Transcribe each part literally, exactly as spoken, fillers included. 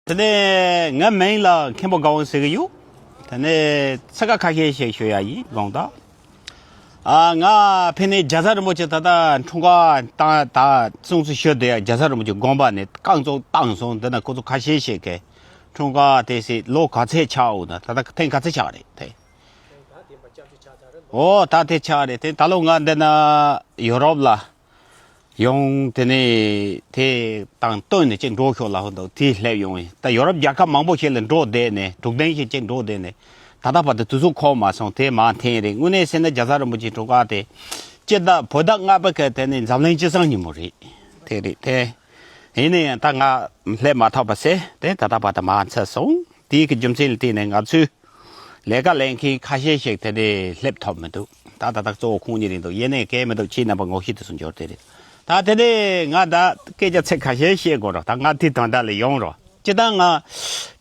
དེ་ནས་ངའི་མིང་ལ་མཁན་པོ་དགའ་དབང་ཟེར་གི་ཡོད། དེ་ནས་ཚིག་ཁ་ཤས་ཤིག་ཞུ་ཡ་ཡིན་དགོངས་དག་ཨ། ང་ཕ་ནས་རྒྱལ་ཚབ་རིན་པོ་ཆེ་ད་ལྟ་འཁྲུངས་སྐར་བཏང་ད་སྲུང་བརྩི་ཞུ་བསྡད་ཡ། རྒྱལ་ཚབ་རིན་པོ་ཆེ་དགོངས་པ་ནས་རྐང་བཙུགས་བཏང་སོང་། འདི་ན་ཁོ་ཚོ་ཁ་ཤས་ཤིག་གིས་འཁྲུངས་སྐར་དེ་སྲིད་ལོ་ག་ཚོད་ཆགས་འོང་ན། ད་ལྟ་ཐེངས་ག་ཚོད་ཆགས་རེད་དེ། ཨོ་ད་དེ་ཆགས་རེད་དེ། ད་ལོ་ང་འདི་ན་ཡོ་རོབ་ལ་ཡོང་། དེ་ནས་དེ་དང་བསྟུན་ནས་ཅིག་འགྲོ་ཤོག་ལབ་འདུག་དེ་སླེབས་ཡོང་། ད་ཡོ་རོབ་རྒྱལ་ཁབ་མང་པོ་ཞིག་ལ་འགྲོ་བསྡད་ནས་དྲུག་བདུན་ཞིག་ཅིག་འགྲོ་བསྡད་ནས་ད་ལྟ་བར་དུ་དུས་ཚོད་འཁོར་མ་སོང་། དེ་མར་འཐེན་རེད། དངོས་གནས་ཟེར་ན་རྒྱལ་ཚབ་རིན་པོ་ཆེ་འཁྲུངས་སྐར་དེ་སྤྱི་ཟླ་བོད་ཟླ་ལྔ་པ་གི་དེ་ནས་འཛམ་གླིང་སྤྱི་བསང་ཉིན་མོ་རེད། དེ་རེད་དེ། ཡིན་ན་ཡང་ད་ང་སླེབས་མ་ཐུབ་པ་ཟེར་དེ་ད་ལྟ་བར་དུ་མར་ཚུད་སོང་། དེའི་གི་རྒྱུ་མཚན་ལ་བརྟེན་ནས་ང་ཚོས་ལས་ཀ་ལས་མཁན་ཁ་ཤས་ཤིག་དེ་འདྲས་སླེབས་ཐུབ་མི་འདུག་ད་ད་ལྟ་གཙོ་བོ་ཁོང་གཉིས་རེད་འདུག་ཡིན་ནའི་གལ་མི་འདུག་ཁྱེད་རྣམ་པ་ངོ་ཤེས་དུ་སུ་འབྱོར་དེ་རེད། ད་དེ་འདྲས་ང་ད་སྐད་ཆ་ཚིག་ཁ་ཤས་བཤད་དགོས་རོགས། ད་ང་དེ་དོན་དག་ལ་ཡོང་རོགས། སྤྱིར་བཏང་ང་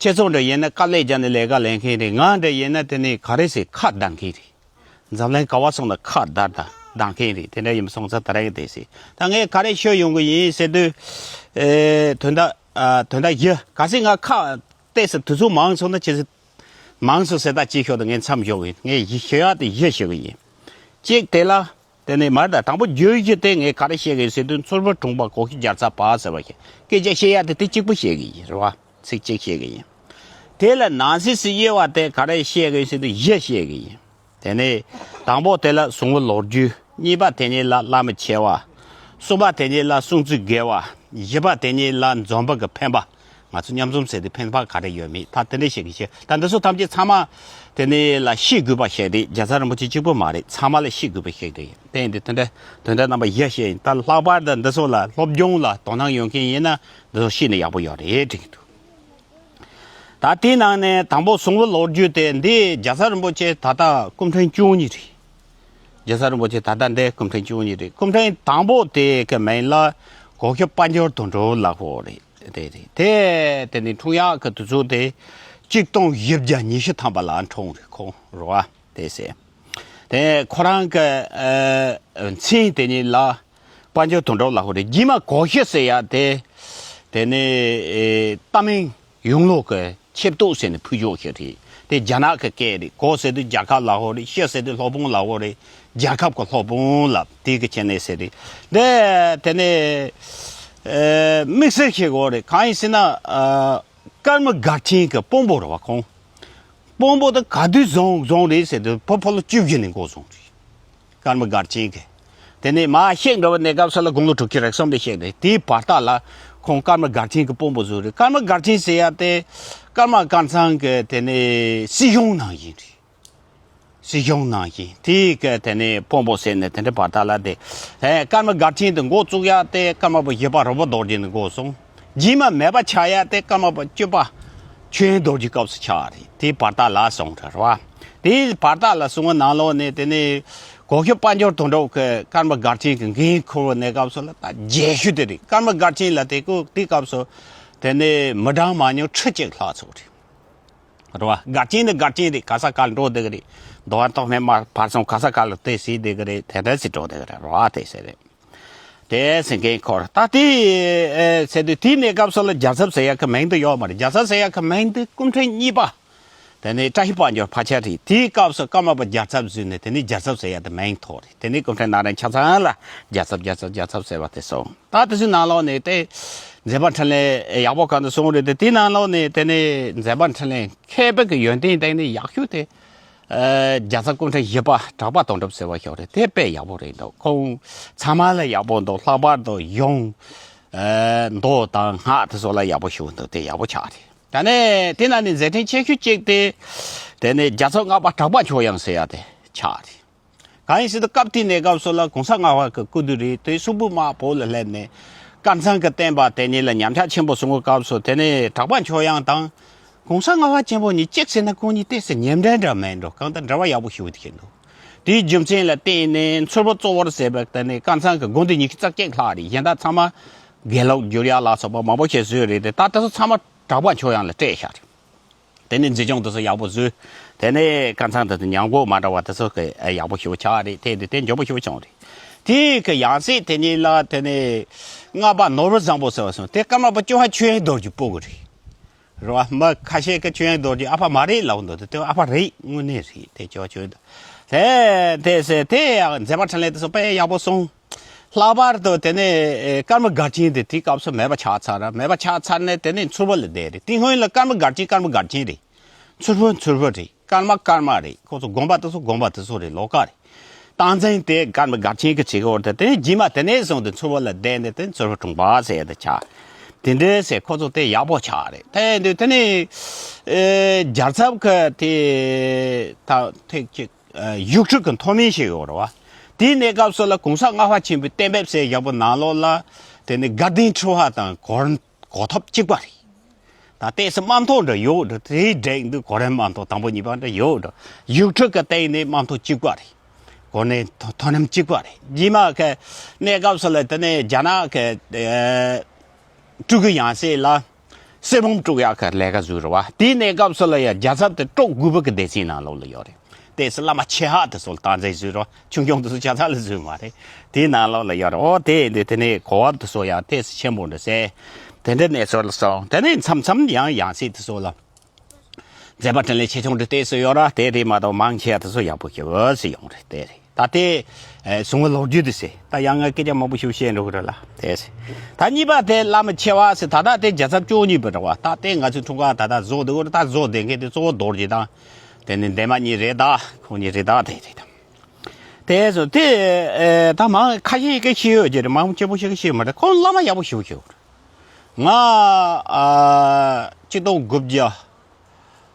ཁྱེད་ཚོ་འདྲ་ཡིན་ན་དཀའ་ལས་བརྒྱབ་ནས་ལས་ཀ་ལས་མཁན་རེད། ང་འདྲ་ཡིན་ན་དེ་ནས་ག་རེ་ཟེར་ཁ་གདངས་མཁན་རེད། འཛམ་གླིང་ག་བ་སོང་ན་ཁ་བརྡ་དང་བརྡ་མཁན་རེད། དེ་འདྲ་ཡིན་པ་སོང་ཙང་ད་རེས་དེ་ཟེར། ད་ངས་ག་རེ་ཤོད་ཡོང་གི་ཡིན་ཟེར་དུས། ཨེ། དོན་དག་ཨ། དོན་དག་བཞི། གལ་སྲིད་ང་ཁ་བལྟས་ཟེར་དུས་ཚོད་མང་སོང་ན་ཁྱེད་ཚོས་མང་སོང་ཟེར། ད་ཅིག་ཤོད་དང་ངས་མཚམས་འཇོག་གི་ཡིན། ངས་བཞི་ཤོད་ཡ་དེ་བཞི་ཤོད་གི་ཡིན། གཅིག་དེ་ལ་དེ་ནས་མར་ད་དང་པོ་བརྗོད་གཞི་དེ་ངས་ག་རེ་བཤད་གི་ཡིན་ཟེར་དུས་མཚུར་ཕུ་གྲོང་པ་གོ་ཤེས་རྒྱལ་ཚབ་པ་ཟེར་བ་ཞིག་སྐད་ཆ་བཤད་ཡ་དེ་དེ་གཅིག་པུ་བཤད་གི་ཡིན་རེད་བ། ཚིག་གཅིག་བཤད་གི་ཡིན། དེ་ལ་ནང་གསེས་སུ་དབྱེ་བ་དེ་ག་རེ་བཤད་གི་ཡིན་ཟེར་དུས་བཞི་བཤད་གི་ཡིན། དེ་ནས་དང་པོ་དེ་ལ་གཟུངས་སྔགས་ལོ་རྒྱུས། གཉིས་པ་དེ་ཉིད་ལ་བླ་མའི་ཆེ་བ། གསུམ་པ་དེ་ཉིད་ལ་སྲུང་བརྩི་དགེ་བ། བཞི་པ་དེ་ཉིད་ལ་འཛོམས་པ་གི་ཕན་པ། ང་ཚོ་མཉམ་འཛོམས་ཟེར་དུས་ཕན་པ་ག་རེ་ཡོད་མེད་ད་དེ་འདྲ་བཤད་གི་ཡིན། ད་འདི་ཚོ་ཐམས་ཅད་ཚང་མ་དེ་ནས་ལ་ཤེས་དགོས་པ་ཞིག་རེད། རྒྱལ་ཚབ་རིན་པོ་ཆེ་གཅིག་པུ་མ་རེད། ཚང་མ་ལ་ཤེས་དགོས་པ་ཞིག་རེད། དེ་ཡིན་དུས་དེ་འདྲ་དོན་དག་རྣམ་པ་བཞི་བཤད་ཡིན། ད་ལྷག་པར་དུ་འདི་ཚོ་ལ་སློབ་སྦྱོང་ལ་དོ་སྣང་ཡོད་མཁན་ཡིན་ན་འདི་ཚོ་ཤེས་ན་ཡག་པོ་ཡོད་རེད་དྲན་གི་འདུག་ད་དེའི་ནང་ནས་དང་པོ་གཟུངས་སྔགས་ལོ་རྒྱུས་དེ་འདི་རྒྱལ་ཚབ་རིན་པོ་ཆེ་ད་ལྟ་སྐུ་ཕྲེང་བཅུ་གཉིས་རེད། རྒྱལ་ཚབ་རིན་པོ་ཆེ་ད་ལྟ་འདི་སྐུ་ཕྲེང་བཅུ་གཉིས་རེད། སྐུ་ཕྲེང་དང་པོ་དེ་གི་མིང་ལ་གོ་ཤེས་དཔལ་འབྱོར་དོན་གྲུབ་ལགས་པོ་རེད། དེ་རེད། དེ་དེ་ནི་འཁྲུངས་ཡག་གི་དུས་ཚོད་དེ་གཅིག་སྟོང་བཞི་བརྒྱ་ཉི་ཤུ་ཐམ་པ་ལ་འཁྲུངས་རེད། ཁོང་རེད་བ། དེ་ཟེར། དེ་ཁོ་རང་གི་ཨ། མཚན་དེ་ཉིད་ལ་དཔལ་འབྱོར་དོན་གྲུབ་ལགས་པོ་རེད། རྗེས་མ་གོ་ཤེས་ཟེར་ཡ་དེ་དེ་ནི་ཨེ། ཏཱ་མིང་ཡོང་ལོ་གི་ཆེབ་ཏོག་ཟེར་ནས་ཕུལ་ཆོག་ཞིག་རེད། དེ་རྒྱ་ནག་གི་སྐད་རེད། གོ་ཟེར་དུས་རྒྱལ་ཁབ་ལ་ཧོ་རེད། ཤེས་ཟེར་དུས་སློབ་དཔོན་ལ་ཧོ་རེད། རྒྱལ་ཁབ་ཀྱི་སློབ་དཔོན་ལ་དེ་གི་ཆེ་ནས་ཟེར་རེད། དེ་དེ་ནས་ཨེ། དམིགས་བསལ་ཞིག་ཧོ་རེད། གང་ཡིན་ཟེར་ན་ཨ། ཀརྨ་སྒར་ཆེན་གྱི་དཔོན་པོ་རེད་བ་ཁོང་། དཔོན་པོ་དེ་ག་དུས་བཟུང་བཟུང་རེད་ཟེར་དུས་ཕོ་ཕོ་ལོ་བཅུ་བཞི་ནས་འགོ་བཟུང་རེད། ཀརྨ་སྒར་ཆེན་གྱི། དེ་ནས་མར་གཤེགས་འགྲོ་བའི་གནས་སྐབས་སུ་ལ་དགུང་ལོ་དྲུག་ཅུ་རེ་གསུམ་ལ་གཤེགས་རེད། དེའི་བར་ཐག་ལ་ཁོང་ཀརྨ་སྒར་ཆེན་གྱི་དཔོན་པོ་བཟོས་རེད། ཀརྨ་སྒར་ཆེན་ཟེར་ཡ་དེ་ཀརྨ་སྐལ་བཟང་གི་དེ་ནས་སྲིད་གཞུང་ནང་བཞིན་རེད། སྲིད་གཞུང་ནང་བཞིན་དེའི་གི་དེ་ནས་དཔོན་པོ་ཟེར་ནས་དེ་འདྲ་བར་ཐག་ལ་དེ། ཧེ་ཀརྨ་སྒར་ཆེན་དེ་འགོ་བཙུགས་ཡ་དེ་ཀརྨ་པ་བཞི་པ་རོལ་པ་རྡོ་རྗེ་ནས་འགོ་བཟུང་། རྗེས་མ་མེད་པ་ཆགས་ཡ་དེ་ཀརྨ་པ་བཅུ་པ་ཆོས་དབྱིངས་རྡོ་རྗེ་སྐབས་སུ་ཆགས་རེད། དེའི་བར་ཐག་ལ་སོང་རེད་བ། དེའི་བར་ཐག་ལ་སོང་བ་ནང་ལོགས་ནས་དེ་ནས་གོ་ཤེས་དཔལ་འབྱོར་དོན་གྲུབ་ཀྱི་ཀརྨ་སྒར་ཆེན་གྱི་འགན་འཁུར་བའི་གནས་སྐབས་སུ་ལ་ད་རྒྱལ་ཤོས་དེ་རེད། ཀརྨ་སྒར་ཆེན་ལ་དེ་ཀོ་དེའི་སྐབས་སུ་དེ་ནས་མི་གྲངས་མང་ཉུང་ཁྲི་གཅིག་ལྷག་ཚོགས་རེད། རེད་བ། སྒར་ཆེན་ནི་སྒར་ཆེན་རེད། ག་ས་ག་ལ་འགྲོ་བསྡད་གི་རེད། འདོད་པ་ཐོག་མེད་མ་བར་སོང་ག་ས་ག་ལ་བལྟས་སྲིད་བསྡད་གི་རེད། དེ་འདྲ་ཞིག་འགྲོ་བསྡད་གི་རེད། རེད་བ། དེ་ཟེར་རེད། དེ་ཟེར་མཁན་ཁོ་རེད། ད་དེ་ཨེ་ཟེར་དུས་དེའི་གནས་སྐབས་སུ་ལ་རྒྱལ་ཚབ་ཟེར་ཡག་གི་མིང་དེ་ཡོད་མ་རེད། རྒྱལ་ཚབ་ཟེར་ཡག་གི་མིང་དེ་སྐུ་ཕྲེང་གཉིས་པ། དེ་ནས་བཀྲ་ཤིས་དཔལ་འབྱོར་ཕལ་ཆེར་རེད། དེའི་སྐབས་སུ་ཀརྨ་པ་རྒྱལ་ཚབ་བཟོས་ནས་དེ་ནས་རྒྱལ་ཚབ་ཟེར་ཡག་དེ་མིང་ཐོགས་རེད། དེ་ནས་སྐུ་ཕྲེང་ནང་རན་ཆ་ཚང་ལ་རྒྱལ་ཚབ་རྒྱལ་ཚབ་རྒྱལ་ཚབ་ཟེར་བ་དེ་སོང་། ད་དེ་ཚོའི་ནང་ལོགས་ནས་དེ་མཛད་པ་འཕྲིན་ལས་ཡག་པོ་གང་དུ་སོང་རེད་དེ། དེའི་ནང་ལོགས་ནས་དེ་ནས་མཛད་པ་འཕྲིན་ལས་མཁས་པའི་གི་ཡོན་ཏན་སྟེང་ནས་ཡག་ཤོས་དེ་ཨ་རྒྱལ་ཚབ་སྐུ་ཕྲེང་བཞི་པ་གྲགས་པ་དོན་གྲུབ་ཟེར་བ་ཞིག་རེད། དེ་དཔེ་ཡག་པོ་རེད་འདུག་ཁོང་ཚང་མ་ལ་ཡག་པོ་འདུག་ལྷག་པར་དུ་གཞུང་ཨ་མདོ་དང་སྔགས་དེ་ཚོ་ལ་ཡག་པོ་ཞུ་འདུག་དེ་ཡག་པོ་ཆགས་རེད། ད་ནས་དེ་ན་ནི་མཛད་འཕྲིན་ཆེ་ཤོས་གཅིག་དེ་དེ་ནས་རྒྱལ་ཚབ་ལྔ་པ་གྲགས་པ་ཆོས་དབྱངས་ཟེར་ཡ་དེ་ཆགས་རེད། གང་ཡིན་ཟེར་དུས་སྐབས་དེའི་གནས་སྐབས་སུ་ལ་གོང་ས་ལྔ་པ་གི་སྐུ་དུས་རེད། དེ་གསུང་འབུམ་དམར་པོ་ལ་སླེབས་ནས་ཀཾ་ཚང་གི་བསྟན་པ་དེ་ཉིད་ལ་ཉམས་ཆག་ཆེན་པོ་སོང་བའི་སྐབས་སུ་དེ་ནས་གྲགས་པ་ཆོས་དབྱངས་དང་གོང་ས་ལྔ་པ་ཆེན་པོ་གཉིས་གཅིག་ཟེར་ན་ཁོང་གཉིས་ཏོག་ཙམ་གཉིས་འདྲ་འདྲ་མིན་འགྲོ། གང་ལྟར་འབྲེལ་བ་ཡག་པོ་ཞེ་པོ་ཅིག་འདུག་དེའི་རྒྱུ་མཚན་ལ་བརྟེན་ནས་མཚུར་ཕུ་གཙོ་བོར་བྱས་པའི་དེ་ནས་ཀཾ་ཚང་གི་དགོན་སྡེ་ཉི་ཤུ་རྩ་གཅིག་ལྷག་རེད། གཞན་དག་ཚང་མ་དགེ་ལུགས་བསྒྱུར་ཡག་ལ་སོགས་པ་མང་པོ་ཞིག་བཟོས་རེད་དེ། ད་དེ་ཚོ་ཚང་མ་གྲགས་པ་ཆོས་དབྱངས་ལ་སྤྲད་བཞག་རེད། དེ་ནས་མཛེས་ལྗོངས་དེ་ཚོ་ཡག་པོ་བཟོས། དེ་ནས་ཀཾ་ཚང་དེ་ཚོ་ཉམས་རྒུད་མ་འདྲ་བ་དེ་ཚོ་གི་ཡག་པོ་ཞེ་པོ་ཆགས་རེད། དེ་དེ་དེ་མགྱོགས་པོ་ཞེ་པོ་བྱུང་རེད། དེ་གི་ཡང་སྲིད་དེ་ཉིད་ལ་དེ་ནས་ལྔ་པ་ནོར་བུ་བཟང་པོ་ཟེར་བ་སོང་། དེ་ཀརྨ་པ་བཅུ་པ་ཆོས་དབྱིངས་རྡོ་རྗེ་སྤོ་གི་རེད། རེད་བ། མི་ཁ་ཤས་ཀྱིས་ཆོས་དབྱིངས་རྡོ་རྗེ་ཨ་ཕ་མ་རེད་ལབ་འདུག་དེ་ཨ་ཕ་རེད། དངོས་གནས་རེད། དེ་ཅོ་ཅོ་འདུག་དེ་དེ་ཟེར་དེ་ཡང་མཛད་པ་འཕྲིན་ལས་དེ་ཚོ་དཔེ་ཡག་པོ་སོང་། ལྷག་པར་དུ་དེ་ནས་ཨེ་ཀརྨ་སྒར་ཆེན་དེ་དེའི་སྐབས་སུ་མེད་པ་ཆགས་ཚར། མེད་པ་ཆགས་ཚར་ནས་དེ་ནས་མཚུར་ཕུ་ལ་བསྡད་རེད། དེ་སྔོན་ལ་ཀརྨ་སྒར་ཆེན་ཀརྨ་སྒར་ཆེན་རེད། མཚུར་ཕུ་མཚུར་ཕུ་རེད། ཀརྨ་ཀརྨ་རེད། ཁོ་ཚོ་དགོན་པ་དེ་ཚོ་དགོན་པ་དེ་ཚོ་རེད། ལོགས་ཀ་རེད། སྟངས་འཛིན་དེ་ཀརྨ་སྒར་ཆེན་གྱིས་བྱེད་ཀྱི་ཡོད་རེད། དེ་རྗེས་མ་དེ་ནས་བཟུང་སྟེ་མཚུར་ཕུ་ལ་བསྡད་ནས་དེ་མཚུར་ཕུ་གྲོང་པ་ཟེར་ཡ་དེ་ཆགས། དེ་འདྲའི་ཟེར་ཁོ་ཚོ་དེ་ཡག་པོ་ཆགས་རེད། དེ་དུས་དེ་ནས་ཨེ་རྒྱལ་ཚབ་ཀྱི་དེ་ད་ཐེག་ཅིག་ཨེ་བཞུགས་ཁྲི་གི་མཐོ་དམན་ཞིག་ཡོད་རེད་བ། དེའི་གནས་སྐབས་སུ་ལ་གོང་ས་ལྔ་པ་ཆེན་པོའི་གཏན་འབེབས་ཟེར་ཡག་པོ་ནང་ལོགས་ལ་དེ་ནས་དགའ་ལྡན་ཁྲི་པ་དང་གོ་གོ་ཐོབ་གཅིག་པ་རེད། ད་ལྟས་སུ་དམག་ཐོག་འདྲ་ཡོད་འདྲ། དེའི་འགྲིག་འདུག་གོ་རིམ་དམག་ཐོག་དང་པོ་གཉིས་པ་འདྲ་ཡོད་འདྲ། བཞུགས་ཁྲི་གི་སྟེང་ནས་དམག་ཐོག་གཅིག་པ་རེད། གོ་གནས་མཐོ་མཐོ་རིམ་གཅིག་པ་རེད། རྗེས་མ་གི་གནས་སྐབས་སུ་ལ་དེ་ནས་རྒྱ་ནག་གི་ཨེ་སྤྲུལ་སྐུ་ཡང་སྲིད་ལ་གསེར་བུམ་དཀྲུག་ཡག་གི་ལས་ཀ་བཟོས་རེད་བ། དེའི་གནས་སྐབས་སུ་ལ་ཡང་རྒྱལ་ཚབ་དེ་ཀྲོག་དགུ་པ་གི་སྡེ་ཚན་ནང་ལོགས་ལ་ཡོད་རེད། ལྟས་སུ་བླ་མ་ཆེ་ཧ་དེ་ཚོ་ལ་སྟངས་འཛིན་བཟོས་རོགས། ཆུང་ཆུང་དེ་ཚོ་ཆ་ཚང་ལ་བཟོས་མ་རེད། དེའི་ནང་ལོགས་ལ་ཡོད་རེད། ཨོ་དེ་འདི་དེ་ནས་གོ་བབ་དེ་ཚོ་ཡང་ལྟས་སུ་ཆེན་པོ་འདྲ་ཟེར། དེ་འདྲ་གནས་ཚུལ་ལ་སོང་། དེ་ནས་མཚམས་མཚམས་ཡང་ཡང་སྲིད་དེ་ཚོ་ལ་མཛད་པ་འཕྲིན་ལས་ཆེ་ཆུང་འདྲ་ལྟས་སུ་ཡོད་ར། དེ་རེད་མ་གཏོགས་མང་ཆེ་བ་དེ་ཚོ་ཡག་པོ་ཞེ་པོ་ཟེར་ཡོང་རེད། དེ་རེད། ད་དེ་ཨེ་གསུང་བ་ལོ་རྒྱུས་དེ་ཟེར། ད་ཡང་ང་སྐད་ཆ་མང་པོ་ཞིག་བཤད་འགྲོ་གི་རེད་ལ། དེ་ཟེར། ད་གཉིས་པ་དེ་བླ་མ་ཆེ་བ་ཟེར། ད་ལྟ་དེ་རྒྱལ་ཚབ་བཅུ་གཉིས་པ་རེད་བ། ད་དེ་ང་ཚོའི་འཁྲུངས་སྐར་ད་ལྟ་བཟོ་བསྡད་ཡོད་རེད། ད་བཟོ་བསྡད་མཁན་དེ་གཙོ་བོ་རྡོ་རྗེ་དང་། དེ་ནི་འདན་མ་གཉིས་རེད་ད། ཁོང་གཉིས་རེད་ད། དེ་རེད་ད། དེ་ཚོ་དེ་ཨེ་ད་མང་ཁ་ཤས་ཀྱིས་ཤེས་ཡོད་ཀྱི་རེད། མང་ཆེ་བོ་ཞིག་གིས་ཤེས་མ་རེད། ཁོང་བླ་མ་ཡག་པོ་ཞེ་པོ་ཞིག་ཡོད་རེད། ང་ཨ་ཆིག་སྟོང་དགུ་བརྒྱ་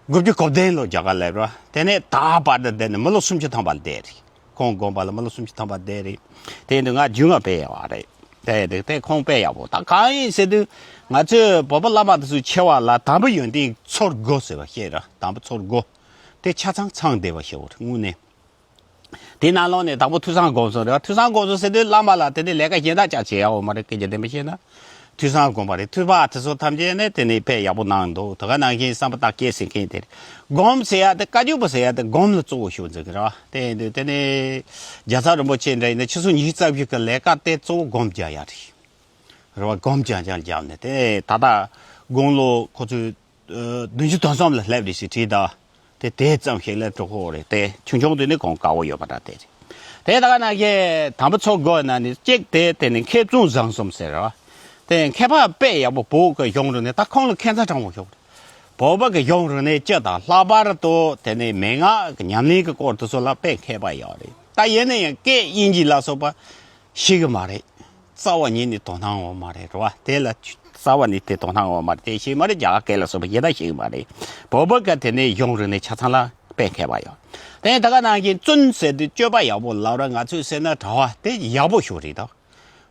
དགུ་བཅུ་གོ་བདུན་ལོ་རྒྱ་གར་སླེབས་ར། དེ་ནས་ད་བར་དུ་བསྡད་ནས་མི་ལོ་སུམ་ཅུ་ཐམ་པ་བསྡད་རེད། ཁོང་དགོངས་པ་ལ་མི་ལོ་སུམ་ཅུ་ཐམ་པ་བསྡད་རེད། དེ་ཡིན་དུས་ང་རྒྱུས་མངའ་དཔེ་ཡག་པོ་རེད། དེ་དེ་དེ་ཁོང་དཔེ་ཡག་པོ། ད་གང་ཡིན་ཟེར་དུས་ང་ཚོའི་བོད་པ་བླ་མ་དེ་ཚོའི་ཆེ་བ་ལ་དམ་པའི་ཡོན་ཏན་ཚོར་དགོས་ཟེར་བ་ཤེས་ར། དམ་པ་ཚོར་དགོས། དེ་ཆ་ཚང་ཚང་བསྡད་པ་ཞེ་པོ་རེད་དངོས་གནས། དེའི་ནང་ལོགས་ནས་དང་པོ་ཐོས་བསམ་སྒོམ་གསུམ་རེད་བ། ཐོས་བསམ་སྒོམ་གསུམ་ཟེར་དུས་བླ་མ་ལ་དེ་ནས་ལས་ཀ་གཞན་དག་ཅང་བྱེད་ཡག་ཡོད་མ་རེད། སྐད་ཆ་བདེན་པ་བཤད་ན། ཐོས་བསམ་སྒོམ་པ་རེད། ཐོས་པ་དེ་ཚོ་ཐམས་ཅད་ནས་དེ་ནས་དཔེ་ཡག་པོ་གནང་འདུག་དེ་ག་ནང་བཞིན་བསམ་པ་བརྟག་དཔྱད་ཟེར་མཁན་དེ་རེད། སྒོམ་ཟེར་ཡ་དེ་བཀའ་བརྒྱུད་པ་ཟེར་ཡ་དེ་སྒོམ་ལ་གཙོ་བོ་ཞིག་འཛིན་གི་རེད་བ། དེ་ཡིན་དུས་དེ་ནས་རྒྱལ་ཚབ་རིན་པོ་ཆེ་འདྲ་ཡིན་ན་ཆུ་ཚོད་ཉི་ཤུ་རྩ་བཞི་གི་ལས་ཀ་དེ་གཙོ་བོ་སྒོམ་རྒྱག་ཡ་རེད། རེད་བ། སྒོམ་རྐྱང་རྐྱང་བརྒྱབ་ནས་དེ་ད་ལྟ་དགུང་ལོ་ཁོ་ཚོས་ཨ་བདུན་ཅུ་དོན་གསུམ་ལ་སླེབས་རེད་ཟེར་བྲིས་ད། དེ་དེ་ཙམ་ཞིག་ལ་འགྲོ་གི་ཡོད་རེད། དེ་ཆུང་ཆུང་དུས་ནས་གོང་དཀའ་བོ་ཡོད་པ་འདྲ་དེ་རེད། དེ་ད་ག་ནང་བཞིན་དམ་པ་ཚོར་དགོས་ན་ནི་གཅིག་དེ་དེ་ནི་མཁས་བཙུན་བཟང་གསུམ་ཟེར་ར། དེ་མཁས་པ་དཔེ་ཡག་པོ་བོད་ཀྱི་གཞུང་རིག་གནས་ད་ཁོང་ལ་ཁྱད་མཚར་དྲང་པོ་ཞིག་རེད། བོད་པ་གི་གཞུང་རིག་གནས་སྤྱི་དང་ལྷག་པར་དུ་དེ་ནི་མན་ངག་གི་ཉམས་ལེན་གྱི་སྐོར་དེ་ཚོ་ལ་དཔེ་མཁས་པ་ཡོད་རེད། ད་ཡིན་ན་ཡང་སྐད་དབྱིན་ཇི་ལ་སོགས་པ་ཤེས་གི་མ་རེད། རྩ་བ་ཉིད་ནས་དོ་སྣང་ཡོད་མ་རེད་རེད་བ། དེ་ལ་རྩ་བ་ནས་དེ་དོ་སྣང་ཡོད་མ་རེད། དེ་ཤེས་མ་རེད། རྒྱ་གར་སྐད་ལ་སོགས་པ་ཞེ་དྲག་ཤེས་གི་མ་རེད། བོད་པ་ག་དེ་ནས་གཞུང་རིག་གནས་ཆ་ཚང་ལ་དཔེ་མཁས་པ་ཡོད། དེ་ད་ག་ནང་བཞིན་བཙུན་ཟེར་དུས་སྤྱོད་པ་ཡག་པོ་ལབ་ར། ང་ཚོས་ཟེར་ན་གྲྭ་པ་དེ་ཡག་པོ་ཞིག་རེད་ད།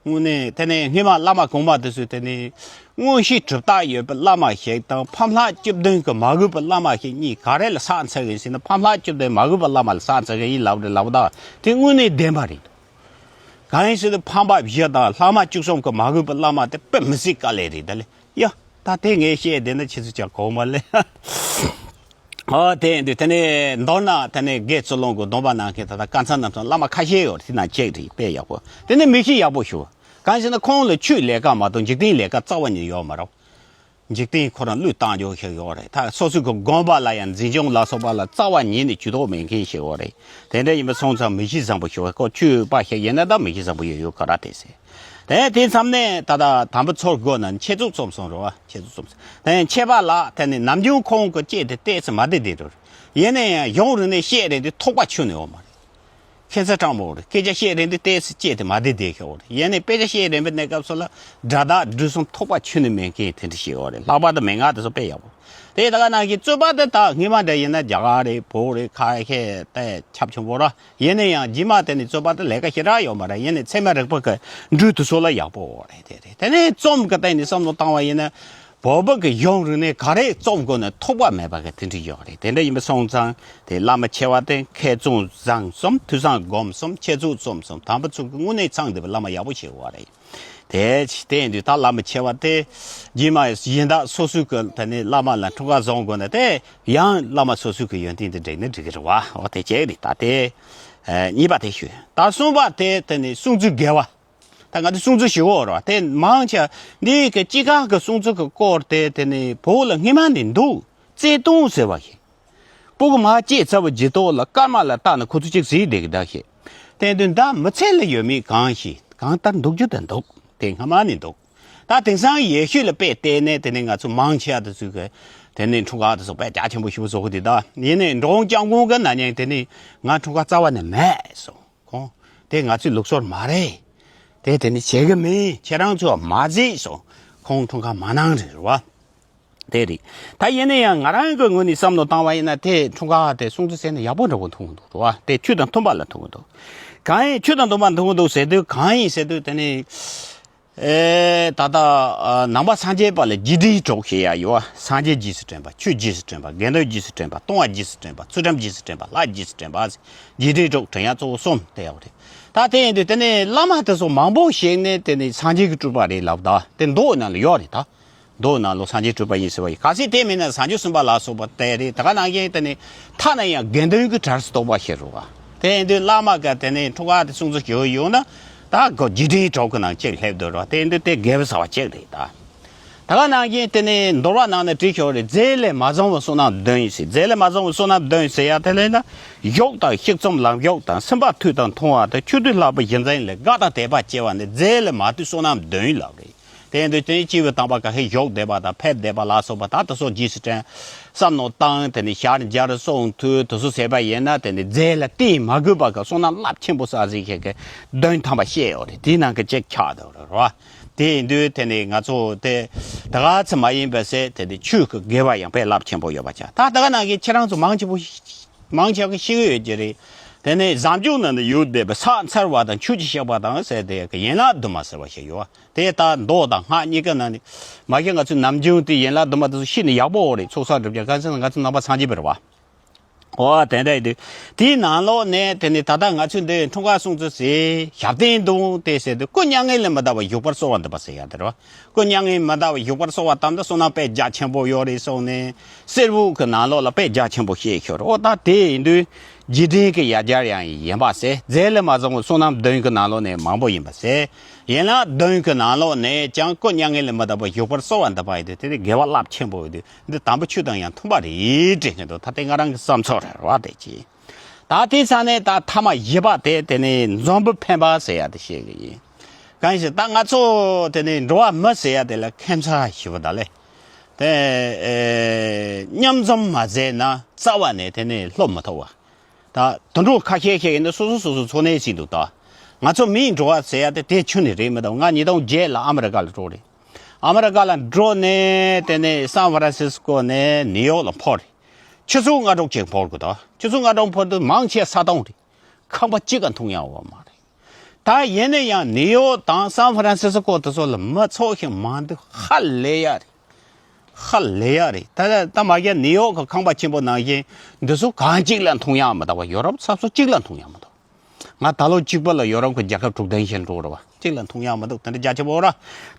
དངོས་གནས་དེ་ནས་སྔོན་མ་བླ་མ་གོང་མ་དེ་ཚོས་དེ་ནས་མངོན་ཤེས་གྲུབ་རྟགས་ཡོད་པའི་བླ་མ་ཞིག་དང་ཕམ་ལྷ་བཅུ་བདུན་གྱིས་མ་གོས་པའི་བླ་མ་ཞིག་གཉིས་ག་རེ་ལ་ས་འཚོལ་གི་ཡིན་ཟེར་ན། ཕམ་ལྷ་བཅུ་བདུན་མ་གོས་པའི་བླ་མ་ལ་ས་འཚོལ་གི་ཡིན་ལབ་རེད་ལབ་ད། དེ་དངོས་གནས་བདེན་པ་རེད། གང་ཡིན་ཟེར་ན་ཕམ་པ་བཞི་དང་ལྷག་མ་བཅུ་གསུམ་གྱིས་མ་གོས་པའི་བླ་མ་དེ་དཔེ་མི་སྲིད་དཀའ་ལས་རེད་ད་ལེ། ཡ། ད་དེ་ངས་བཤད་བསྡད་ན་ཁྱེད་ཚོ་ཅག་གོ་མ་ལེ། ཨོ་དེ་ཡིན་དུས་དེ་ནས་མདོར་ན་དེ་ནས་དགེ་ཚུལ་སློང་གི་སྡོམ་པ་གནང་མཁན་ད་ལྟ་བཀའ་ཚང་རྣམ་གསུམ་བླ་མ་ཁ་ཤས་ཡོད་རེད། དེ་ནང་གཅིག་རེད། དཔེ་ཡག་པོ། དེ་ནས་མི་གཤིས་ཡག་པོ་ཞུ། གང་ཟེར་ན་ཁོང་ལ་ཆོས་ལས་ཀ་མ་གཏོགས་འཇིག་རྟེན་ལས་ཀ་རྩ་བ་ཉིད་ཡོད་མ་རེད། འཇིག་རྟེན་ཁོ་རང་བློས་བཏང་རྒྱུ་ཞིག་ཡོད་རེད། ད་སོ་སོའི་གི་དགོན་པ་ལ་ཡང་འཛིན་སྐྱོང་ལ་སོགས་པ་ལ་རྩ་བ་ཉིད་ནས་ཇུས་གཏོགས་མེད་མཁན་ཞིག་ཡོད་རེད། དེ་འདྲ་ཡིན་པ་སོང་ཙང་མི་གཤིས་བཟང་པོ་ཞིག་ཁོ་ཆོས་པ་ཞིག་ཡིན་ན་ད་མི་གཤིས་བཟང་པོ་ཡོད་ཡོད་ག་ར་དེ་ཟེར། དེ་དེ་མཚམས་ནས་ད་ལྟ་དམ་པ་ཚོར་དགོས་ན་འཆད་རྩོད་རྩོམ་གསུམ་རེད་བ། འཆད་རྩོད་རྩོམ་གསུམ། དེ་འཆད་པ་ལ་དེ་ནས་ནམ་རྒྱུན་ཁོང་གི་སྐད་དེ་ཏོག་ཙམ་མ་བདེ་བདེ་འགྲོ་རེད། ཡིན་ན་ཡང་གཞུང་རིག་གནས་བཤད་རེད་དེ་ཐོགས་པ་ཁྱོན་ནས་ཡོད་མ་རེད། ཁྱད་མཚར་དྲང་པོ་རེད། སྐད་ཆ་བཤད་རན་དུས་ཏོག་ཙམ་སྐད་དེ་མ་བདེ་བདེ་ཤོར་རེད། ཡིན་ནའི་དཔེ་ཆ་བཤད་རན་པའི་གནས་སྐབས་སུ་ལ་སྒྲ་དག་འབྲུ་གསུམ་ཐོགས་པ་ཁྱོན་ནས་མེད་མཁན་དེ་འདྲ་ཞིག་ཡོད་རེད། ལྷག་པར་དུ་མན་ངག་དེ་ཚོ་དཔེ་ཡག་པོ། དེ་ད་ག་ནང་བཞིན་རྩོད་པ་དེ་ད་སྔོན་མ་འདྲ་ཡིན་ན་རྒྱ་གར་རེད། བོད་རེད། ཁ་ཤས་དེ་ཁྱབ་ཆེན་པོ་ར། ཡིན་ན་ཡང་རྗེས་མ་དེ་ནས་རྩོད་པ་དེ་ལས་ཀ་ཞེ་དྲག་ཡོད་མ་རེད། ཡིན་ནའི་ཚད་མ་རིག་པ་གི་འགྲོས་དེ་ཚོ་ལ་ཡག་པོ་རེད། དེ་རེད། དེ་ནས་རྩོམ་གི་སྟེང་ནས་བསམ་བློ་བཏང་བ་ཡིན་ན། བོད་པ་གི་གཞུང་རིག་གནས་ག་རེ་རྩོམ་དགོས་ན་ཐོགས་པ་མེད་པ་གི་དེ་འདྲ་ཡོད་རེད། དེ་འདྲ་ཡིན་པ་སོང་ཙང་དེ་བླ་མ་ཆེ་བ་དེ་མཁས་བཙུན་བཟང་གསུམ། ཐོས་བསམ་སྒོམ་གསུམ། འཆད་རྩོད་རྩོམ་གསུམ། དམ་པ་ཚོ་གི་དངོས་གནས་ཚང་བསྡད་པའི་བླ་མ་ཡག་པོ་ཞིག་ཡོད་རེད། དེ་དེ་ཡིན་དུས་ད་བླ་མ་ཆེ་བ་དེ་རྗེས་མ་གཞན་དག་སོ་སོའི་གི་དེ་ནས་བླ་མ་ལ་འཁྲུངས་སྐར་བཟང་དགོས་ན་དེ་ཡང་བླ་མ་སོ་སོའི་གི་ཡོན་ཏན་དེ་འགྲིག་ན་འགྲིག་གི་རེད་བ། འོ་དེ་གཅིག་རེད། ད་དེ་ཨ་གཉིས་པ་དེ་ཞུས། ད་གསུམ་པ་དེ་དེ་ནས་སྲུང་བརྩི་དགེ་བ། ད་ང་ཚོ་སྲུང་བརྩི་ཞུ་གོ་ར་དེ་མང་ཆེ་འདི་གི་ཅི་ག་གི་སྲུང་བརྩི་གི་སྐོར་དེ་དེ་ནི་བོད་ལ་སྔོན་མ་ནས་འདུག་བརྩེ་དུང་ཟེར་བ་ཞིག་སྤུ་གུ་མ་སྐྱེས་ཚར་བའི་རྗེས་ཐོག་ལ་སྐར་མ་ལ་བལྟས་ན་ཁོ་ཚོ་གཅིག་གཟིགས་བསྡད་ཀྱི་ད་ཞེས། དེ་དུས་ད་མི་ཚེ་ལ་ཡོད་མེད་གང་ཞིག་གང་ལྟར་འདུག་རྒྱུ་དེ་འདུག་དེ་སྔ་མ་ནས་འདུག་ད་དེང་སང་ཡེ་ཤུ་ལ་དཔེ་བལྟས་ནས་དེ་ནས་ང་ཚོ་མང་ཆེ་བ་དེ་ཚོས་གི་དེ་ནས་འཁྲུངས་སྐར་དེ་ཚོ་དཔེ་རྒྱ་ཆེན་པོ་ཞེ་པོ་བཟོ་གི་འདུག་ད་ཡིན་ནའི་འབྲོང་སྐྱབས་མགོན་གི་ན་ནིང་དེ་ནས་ང་འཁྲུངས་སྐར་རྩ་བ་ནས་མེད་སོང་ཁོང་། དེ་ང་ཚོའི་ལུགས་སྲོལ་མ་རེད། དེ་དེ་ནི་བྱེད་གི་མིན། ཁྱེད་རང་ཚོ་མ་གཟིགས་སོང་། ཁོང་འཁྲུངས་སྐར་མ་གནང་རེད་རེད་བ། དེ་རེད། ད་ཡིན་ན་ཡང་ང་རང་གི་ངོས་ནས་བསམ་བློ་བཏང་བ་ཡིན་ན་དེ་འཁྲུངས་སྐར་དེ་སྲུང་བརྩི་བྱས་ན་ཡག་པོ་འདྲ་པོ་མཐོང་གི་འདུག་རེད་བ། དེ་ཆོས་དང་མཐུན་པ་ལ་མཐོང་གི་འདུག་གང་ཡིན་ཆོས་དང་མཐུན་པ་མཐོང་གི་འདུག་ཟེར་དུས་གང་ཡིན་ཟེར་དུས་དེ་ནི། ཨེ་ད་ལྟ་ཨ་ནང་པ་སངས་རྒྱས་པ་ལ་རྒྱས་འབྲིང་གྲོགས་ཞེས་ཡ་ཡོད་བ། སངས་རྒྱས་རྗེས་སུ་དྲན་པ། ཆོས་རྗེས་སུ་དྲན་པ། དགེ་འདུན་རྗེས་སུ་དྲན་པ། ལྟུང་བ་རྗེས་སུ་དྲན་པ། ཚུལ་ཁྲིམས་རྗེས་སུ་དྲན་པ། ལྷ་རྗེས་སུ་དྲན་པ། རྗེས་འབྲིང་གྲོགས་དྲན་ཡ་གཙོ་བོ་གསུམ་དེ་ཡོད་རེད། ད་དེ་ཡིན་དུས་དེ་ནས་བླ་མ་དེ་ཚོ་མང་པོ་ཞིག་ནས་དེ་ནས་སངས་རྒྱས་ཀྱི་སྤྲུལ་པ་རེད་ལབ། ད་དེ་མདོ་ནང་ལ་ཡོད་རེད་ད། མདོ་ནང་ལོ་སངས་རྒྱས་སྤྲུལ་པ་ཡིན་ཟེར་བ་ཡིན། གལ་སྲིད་དེ་མིན་ན་སངས་རྒྱས་གསུམ་པ་ལ་སོགས་པ་དེ་རེད། ད་ག་ནང་བཞིན་དེ་ནི་ཐ་ན་ཡང་དགེ་འདུན་གྱི་གྲལ་སུ་གཏོགས་པ་ཞིག་རེད་བ། དེ་ཡིན་དུས་བླ་མ་ག་དེ་ནི་འཁྲུངས་སྐར་དེ་སྲུང་བརྩི་ཞུ་ཡོང་ན་ད་གོ་རྗེས་འབྲིང་གྲོགས་ཀྱི་ནང་གཅིག་སླེབས་འདུག་རེད་བ། དེ་ཡིན་དུས་དེ་དགེ་བ་ཟ་བ་གཅིག་རེད་ད། ད་ག་ནང་བཞིན་དེ་ནི་འདོར་བ་ནང་ན་བྲིས་ཤོག་རེད། རྫས་ལས་མ་བྱུང་བའི་བསོད་ནམས་བདུན་ཟེར། རྫས་ལས་མ་བྱུང་བའི་བསོད་ནམས་བདུན་ཟེར་ཡ་དེ་ལས་ན་ཡུག་དང་ཤིག་ཙམ་ལམ་ཡུག་དང་སེམས་པ་ཐུལ་དང་མཐོང་བ་དང་ཆོས་སྡུད་ལྷག་པའི་གཞི་འཛིན་ལས་དགའ་དང་དད་པ་སྐྱེ་བ་ནི་རྫས་ལས་མ་ཐུལ་བསོད་ནམས་བདུན་ལབ་རེད། དེ་ཡིན་དུས་དེ་ནི་སྐྱེས་བུ་དམ་པ་ག་ཧེ་ཞོག་བསྡད་པ་དང་ཕེབས་བསྡད་པ་ལ་སོགས་པ་ད་དེ་ཚོ་རྗེས་སུ་དྲན། བསམ་མནོ་བཏང་དེ་ནི་ཞལ་མཇལ་གསུང་ཐོས་དེ་ཚོ་བྱས་པ་ཡིན་ན་དེ་ནི་རྫས་ལ་བརྟེན་མ་དགོས་པ་གི་བསོད་ནམས་རླབས་ཆེན་པོ་བསགས་ཟིན་ཁེ་གི་བདུན་ཐམ་པ་བཤད་ཡོད་རེད། དེའི་ནང་གི་གཅིག་ཆགས་འདུག་རེད་བ། དེ་ཡིན་དུས་དེ་ནི་ང་ཚོ་དེ་ད་ག་ཚོད་མ་ཡིན་པ་ཟེར་དེ་ནི་ཆོས་ཀྱི་དགེ་བ་ཡང་དཔེ་རླབས་ཆེན་པོ་ཡོད་པ་ཆགས། ད་ད་ག་ནང་གི་ཁྱེད་རང་ཚོ་མང་ཆེ་བོ་མང་ཆེ་བ་ཤེས་ཀྱི་ཡོད་ཀྱི་རེད། དེ་ནས་བཟང་སྤྱོད་ནང་དུ་ཡོད་བསྡད་པའི་ཕྱག་འཚལ་བ་དང་ཆོས་ཀྱི་བཤགས་པ་དང་ཟེར་དེ་གི་ཡན་ལག་དུ་མ་ཟེར་བ་ཞིག་ཡོད། དེ་ལྟར་མདོ་དང་སྔགས་གཉིས་ཀ་ནང་ནས་མ་གཞི་ང་ཚོའི་ནམ་རྒྱུན་དེ་ཡན་ལག་དུ་མ་དེ་ཚོ་ཤེས་ནས་ཡག་པོ་རེད། ཚོགས་བསགས་སྒྲུབ་ཀྱང་གང་ཟེར་ན་ང་ཚོ་ནང་པ་སངས་རྒྱས་པ་རེད་བ། ཨོ་དེ་འདྲ་ཡིན་དུས་དེའི་ནང་ལོགས་ནས་དེ་ནས་ད་ལྟ་ང་ཚོས་འདི་འཁྲུངས་སྐར་སྲུང་བརྩི་ཟེར་ཞབས་བརྟན་དང་དེ་ཟེར་དུས་སྐུ་མྱ་ངན་ལས་མི་འདའ་བར་བཞུགས་པར་གསོལ་བ་འདེབས་པ་ཟེར་ཡ་དེ་རེད་བ། སྐུ་མྱ་ངན་མི་འདའ་བར་བཞུགས་པར་གསོལ་བ་བཏབ་ན་བསོད་ནམས་དཔེ་རྒྱ་ཆེན་པོ་ཡོད་རེད་གསུངས་ནས་གསེར་བུག་གི་ནང་ལོགས་ལ་དཔེ་རྒྱ་ཆེན་པོ་བཤད་ཤོར། ཨོ་ད་དེ་ཡིན་དུས་རྗེས་དྲན་གྱི་ཡ་གྱལ་ཡང་ཡིན་པ་ཟེར། རྫས་ལས་མ་བྱུང་བའི་བསོད་ནམས་བདུན་གྱི་ནང་ལོགས་ནས་མང་པོ་ཡིན་པ་ཟེར། ཡན་ལག་བདུན་གྱི་ནང་ལོགས་ནས་ཀྱང་སྐུ་མྱ་ངན་ལས་མི་འདའ་བར་བཞུགས་པར་གསོལ་བ་འདེབས་པ་ཡིན་དུས་དེ་ནི་དགེ་བ་རླབས་ཆེན་པོ་ཡོད་དུས་འདི་དམ་པའི་ཆོས་དང་ཡང་མཐུན་པ་རེད་དྲན་གྱི་འདུག་ད་དེ་ང་རང་གི་བསམ་ཚོར་རེད་བ། དེ་ཅི། ད་དེ་ས་ནས་ད་ཐ་མ་བཞི་པ་དེ་དེ་ནས་འཛོམས་པའི་ཕན་པ་ཟེར་ཡ་དེ་བཤད་གི་ཡིན། གང་ཡིན་ཟེར་ད་ང་ཚོ་དེ་ནས་འགྲོ་བ་མི་ཟེར་ཡ་དེ་ལ་ཁྱད་མཚར་ཞེ་པོ་ད་ལེ། དེ་ཨེ་མཉམ་འཛོམས་མ་མཛད་ན་རྩ་བ་ནས་དེ་ནས་ལྷོད་མི་ཐུབ་བ། ད་དུད་འགྲོ་ཁ་ཤས་ཤིག་ཡིན་ན་སོ་སོ་སོ་སོ་འཚོ་གནས་བྱེད་འདུག་ད་ང་ཚོ་མིའི་འགྲོ་བ་ཟེར་ཡ་དེ་དེ་ཁྱོན་ནས་རེད་མི་འདུག་ང་ཉིས་སྟོང་བརྒྱད་ལ་ཨ་མི་རི་ཀ་ལ་འགྲོ་རེད། ཨ་མི་རི་ཀ་ལ་འགྲོ་ནས་དེ་ནས་སན་ཧྥ་རན་སིས་ཀོ་ནས་ནིའུ་ཡོག་ལ་འཕུར་རེད། ཆུ་ཚོད་ལྔ་དྲུག་ཅིག་འཕུར་དགོས་དོ། ཆུ་ཚོད་ལྔ་དྲུག་འཕུར་དུས་མང་ཆེ་ས་སྟོང་རེད། ཁང་པ་གཅིག་ག་འཐུང་ཡག་ཡོད་མ་རེད། ད་ཡིན་ན་ཡང་ནིའུ་ཡོག་དང་སན་ཧྥ་རན་སིས་ཀོ་དེ་ཚོ་ལ་མི་ཚོགས་ཤིང་མང་དུས་ཧ་ལས་ཡ་རེད། ཧ་ལས་ཡ་རེད། ད་ད་མ་གཞི་ནིའུ་ཡོག་གི་ཁང་པ་ཆེན་པོ་ནང་བཞིན་འདི་ཚོ་གང་གཅིག་ལ་འཐུང་ཡག་མི་འདུག་བ། ཡོ་རོབ་ས་ཕྱོགས་གཅིག་ལ་འཐུང་ཡག་མི་འདུག་ང་ད་ལོ་གཅིག་པ་ལ་ཡོ་རོབ་ཀྱི་རྒྱལ་ཁབ་དྲུག་དོན་བཞིན་འགྲོ་རེད་བ། གཅིག་ལ་འཐུང་ཡག་མི་འདུག་དེ་འདྲ་རྒྱ་ཆེ་བོ་ར།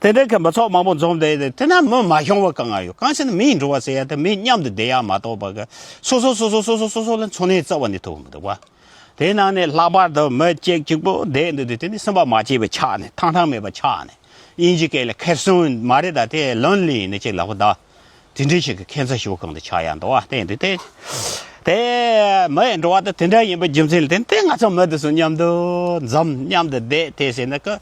དེ་འདྲ་གི་མི་ཚོགས་མང་པོ་འཛོམས་བསྡད་དེ་དེ་ན་མི་མ་ཤོང་བ་གང་ང་ཡོད། གང་ཟེར་ན་མིའི་འགྲོ་བ་ཟེར་ཡ་དེ་མི་མཉམ་དུ་བསྡད་ཡག་མ་གཏོགས་པ་གི་སོ་སོ་སོ་སོ་སོ་སོ་སོ་སོ་ལ་འཚོ་གནས་རྩ་བ་ནས་ཐུབ་མི་འདུག་བ། དེ་ནང་ནས་ལྷག་པར་དུ་མི་གཅིག་གཅིག་པོ་བསྡད་འདུག་དུས་དེ་ནི་སེམས་པ་མ་སྐྱིད་པ་ཆགས་ནས་ཐང་ཐང་མེད་པ་ཆགས་ནས་དབྱིན་ཇི་སྐད་ལ་ཁེར་སོང་མ་རེད། ད་དེ་ལོན་ལི་ནི་ཅིག་ལབ་གི་འདུག་དེ་འདྲའི་ཞིག་གི་ཁྱད་མཚར་ཞིག་གང་དུ་ཆགས་ཡ་འདུག་བ། དེ་འདུག་དེ། དེ་མི་ཡི་འགྲོ་བ་དེ་དེ་འདྲ་ཡིན་པའི་རྒྱུ་མཚན་ལ་བརྟེན་ཏེ་ང་ཚོ་མི་དེ་ཚོ་མཉམ་དུ་འཛོམས། མཉམ་དུ་བསྡད་དེ་ཟེར་ན་ཀི།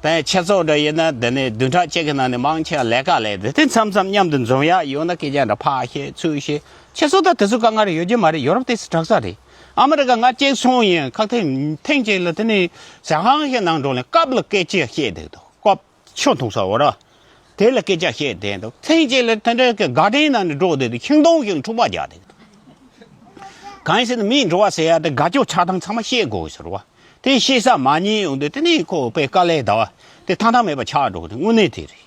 དེ་ཁྱེད་ཚོ་འདྲ་ཡིན་ན་དེ་ནས་བདུན་ཕྲག་གཅིག་གི་ནང་ནས་མང་ཆེ་བ་ལས་ཀ་ལས་དེ་དེ་མཚམས་མཚམས་མཉམ་དུ་འཛོམས་ཡ་ཡོད་ན་སྐད་ཆ་འདྲ་ཕར་བཤད་ཚུར་བཤད། ཁྱེད་ཚོ་ད་དེ་ཚོ་དཀའ་ངལ་ཡོད་ཀྱི་མ་རེད། ཡོ་རོབ་དེ་སུ་དྲག་ས་རེད། ཨ་མི་རི་ཀ་ང་གཅིག་སོང་ཡིན་ཁག་ཐེངས་ཐེངས་གཅིག་ལ་དེ་ནས་ཟ་ཁང་ཞིག་ནང་འགྲོ་ནས་ཀབ་ལ་སྐད་ཆ་བཤད་བསྡད་འདུག་ཀབ། ཆུ་འཐུང་ས་འོ་ར། དེ་ལ་སྐད་ཆ་བཤད་བསྡད་འདུག་ཐེངས་གཅིག་ལ་དེ་འདྲ་གི་དགའ་སྟོན་ནང་ནས་འགྲོ་བསྡད་དུས་ཤིང་སྡོང་ཞིག་འཁྲུག་པ་རྒྱག་བསྡད་འདུག་གང་ཡིན་ཟེར་ན་མིའི་འགྲོ་བ་ཟེར་ཡ་དེ་དགའ་སྐྱོ་ཆགས་སྡང་ཚང་མ་བཤད་དགོས་ཟེར་བ། དེ་བཤད་ས་མ་རྙེད་ཡོང་དུས་དེ་ནས་ཁོ་དཔེ་དཀའ་ལས་ད་བ། དེ་ཐང་ཐང་མེད་པ་ཆགས་འགྲོ་གི་རེད། དངོས་གནས་དེ་རེད།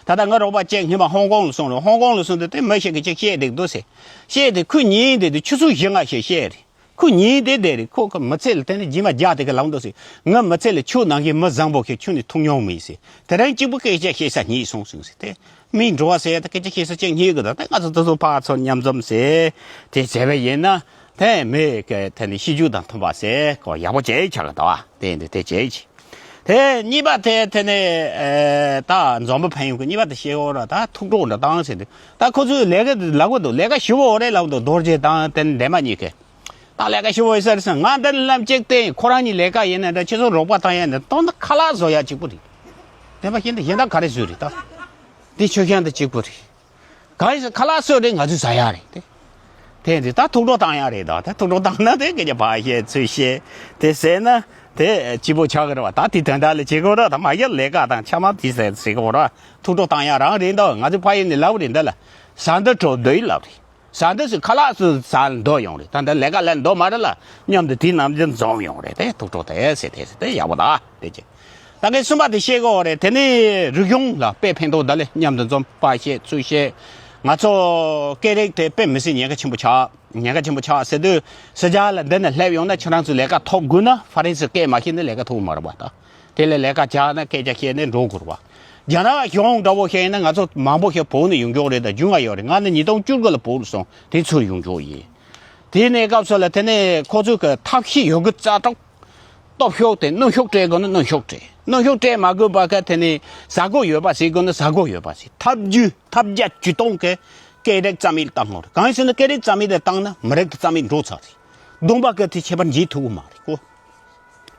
ད་ལྟ་ང་རོགས་པ་གཅིག་སྔོན་མ་ཧོང་ཀོང་ལ་སོང་རེད། ཧོང་ཀོང་ལ་སོང་དུས་དེ་མི་ཞིག་གིས་ཅིག་བཤད་བསྡད་འདུག་ཟེར། བཤད་དེ་ཁོས་ཉན་བསྡད་དུས་ཆུ་ཚོད་བཞི་ལྔ་ཞིག་བཤད་རེད། ཁོ་ཉིན་དེ་དེ་རེད། ཁོ་ཁོ་མི་ཚེ་ལ་དེ་ནས་རྗེས་མ་རྒྱག་དེ་ག་ལངས་འདུག་ཟེར། ང་མི་ཚེ་ལ་ཁྱོད་ནང་བཞིན་མི་བཟང་པོ་ཞིག་ཁྱོད་ནས་མཐོང་མྱོང་མེད་ཟེར། དེ་རིང་གཅིག་པུ་སྐད་ཆ་བཤད་ས་རྙེད་སོང་ཟེར་ཟེར་ཏེ། མིའི་འགྲོ་བ་ཟེར་ཡ་ད་སྐད་ཆ་བཤད་ས་ཅིག་རྙེད་གི་འདུག་ད་ང་ཚོ་དེ་ཚོ་ཕར་ཚུར་མཉམ་འཛོམས་ཟེར་དེ་བྱས་པ་ཡིན་ན་དེ་མི་གི་དེ་ནས་ཤེས་རྒྱུད་དང་མཐུན་པ་ཟེར་གོ་ཡག་པོ་བྱས་ཆགས་གི་འདུག་དེ་འདི་དེ་བྱས་ཅི། དེ་གཉིས་པ་དེ་དེ་ནས་ཨེ་ད་འཛོམས་པ་ཕན་ཡོན་གྱི་གཉིས་པ་དེ་བཤད་འོ་ར། ད་ཐུགས་སྤྲོ་འདྲ་བཏང་ཟེར་དུས་ད་ཁོ་ཚོས་ལས་ཀ་ལབ་གི་འདུག་ལས་ཀ་ཞུ་འོ་རེད་ལབ་འདུག་རྡོ་རྗེ་དང་དེ་ནས་འདན་མ་གཉིས་ཀས། ད་ལས་ཀ་ཞུ་འོ་ཡོད་ས་རེད་ཟེར། ང་འདི་ནས་ལམ་གཅིག་བསྟན། ཁོ་རང་གཉིས་ལས་ཀ་ཡིན་ན་འདྲ། ཁྱེད་ཚོ་རོགས་པ་བཏང་ཡ་འདི་སྟོན་ད་ཁ་ལག་བཟོ་ཡ་གཅིག་པུ་རེད། དེ་མ་གཞི་འདི་གཞན་དག་ག་རེ་བཟོས་རེད། ད་འདི་ཆོས་ཤན་འདི་གཅིག་པུ་རེད། གང་ཡིན་ཟེར་ཁ་ལག་བཟོས་རེད། ང་ཚོས་ཟ་ཡ་རེད་དེ། དེ་འདི་ད་ཐུགས་སྤྲོ་བཏང་ཡ་རེད། ད་དེ་ཐུགས་སྤྲོ་བཏང་ན་དེ་སྐད་ཆ་ཕར་བཤད་ཚུར་བཤད་དེ་ཟེར་ན་དེ་སྐྱིད་པོ་ཆགས་ཀྱི་རེད་བ། ད་དེ་དོན་དག་ལ་བྱེད་དགོས་ར། ད་མ་ཡར་ལས་ཀ་དང་ཆ་མ་དེ་ཟེར་ཟེར་དགོས་ར། ཐུགས་སྤྲོ་བཏང་ཡ་རང་རེད། ད་ང་ཚོ་ཕ་ཡུལ་ནས་ལབ་རེད། འདི་ལ་ཟ་འདི་བྲོ་འདོད་ལབ་རེད། ཟ་འདི་ཟེར་ཁ་ལག་ཟེར་ཟ་འདོད་ཡོང་རེད། ད་འདི་ལས་ཀ་ལས་འདོད་མ་རེད་ལ། མཉམ་དུ་དེ་ནམ་རྒྱུན་འཛོམས་ཡོང་རེད། དེ་ཐུགས་སྤྲོ་དེ་ཟེར་དེ་ཟེར་དེ་ཡག་པོ་ད་དེ་ཅི། ད་གིན་གསུམ་པ་དེ་བཤད་དགོས་རེད། དེ་ནས་རིག་གཞུང་ལ་དཔེ་ཕན་ཐོགས། ད་ལས་མཉམ་དུ་འཛོམས་ཕར་བཤད་ཚུར་བཤད། ང་ཚོ་སྐད་རིགས་དེ་དཔེ་མི་སྲིད་ཉེན་ཁ་ཆེན་པོ་ཆགས། ཉེན་ཁ་ཆེན་པོ་ཆགས་ཟེར་དུས་ཕྱི་རྒྱལ་ལ་འདི་ནས་སླེབས་ཡོང་ན་ཁྱེད་རང་ཚོས་ལས་ཀ་ཐོབ་དགོས་ན་ཧྥ་རན་སིར་སྐད་མ་ཤེས་ན་ལས་ཀ་ཐོབ་མ་རེད་པ། ད་དེ་ལས་ལས་ཀ་བྱས་ན་སྐད་ཆ་བཤད་ནས་འགྲོ་དགོས་རེད་པ། རྒྱ་ནག་གཞུང་འདྲ་བོ་བཤད་ན་ང་ཚོ་མང་པོ་ཞིག་བོད་ནས་ཡོང་ཆོག་རེད། ད་རྒྱུས་མངའ་ཡོད་རེད། ང་ནི་ཉིས་སྟོང་བཅུ་དགུ་ལ་བོད་ལ་སོང་། དེ་ཚུར་ཡོང་ཆོག་ཡིན། དེ་ནས་སྐབས་སུ་ལ་དེ་ནས་ཁོ་ཚོས་གི་ཐབས་ཤེས་ཡོད་གི་རྩ་གྲོགས། སྟོབས་ཤུགས་དེ་གནོན་ཤུགས་སྤྲད་དགོས་ན་གནོན་ཤུགས་སྤྲད། གནོན་ཤུགས་སྤྲད་མ་དགོས་པ་ག་དེ་ནས་ཟ་དགོས་ཡོད་པ་ཟེར་དགོས་ན་ཟ་དགོས་ཡོད་པ་ཟེར། ཐབས་ཇུས་ཐབས་བརྒྱ་ཇུས་སྟོང་གི་སྐད་རིགས་རྩ་མེད་བཏང་དགོས་རེད། གང་ཡིན་ཟེར་ན་སྐད་རིགས་རྩ་མེད་དེ་བཏང་ན་མི་རིགས་དེ་རྩ་མེད་འགྲོ་ཚར་རེད། སྡོམ་པ་ག་དེ་ཁྱད་པར་འབྱེད་ཐུབ་ཀྱི་མ་རེད་ཀོ།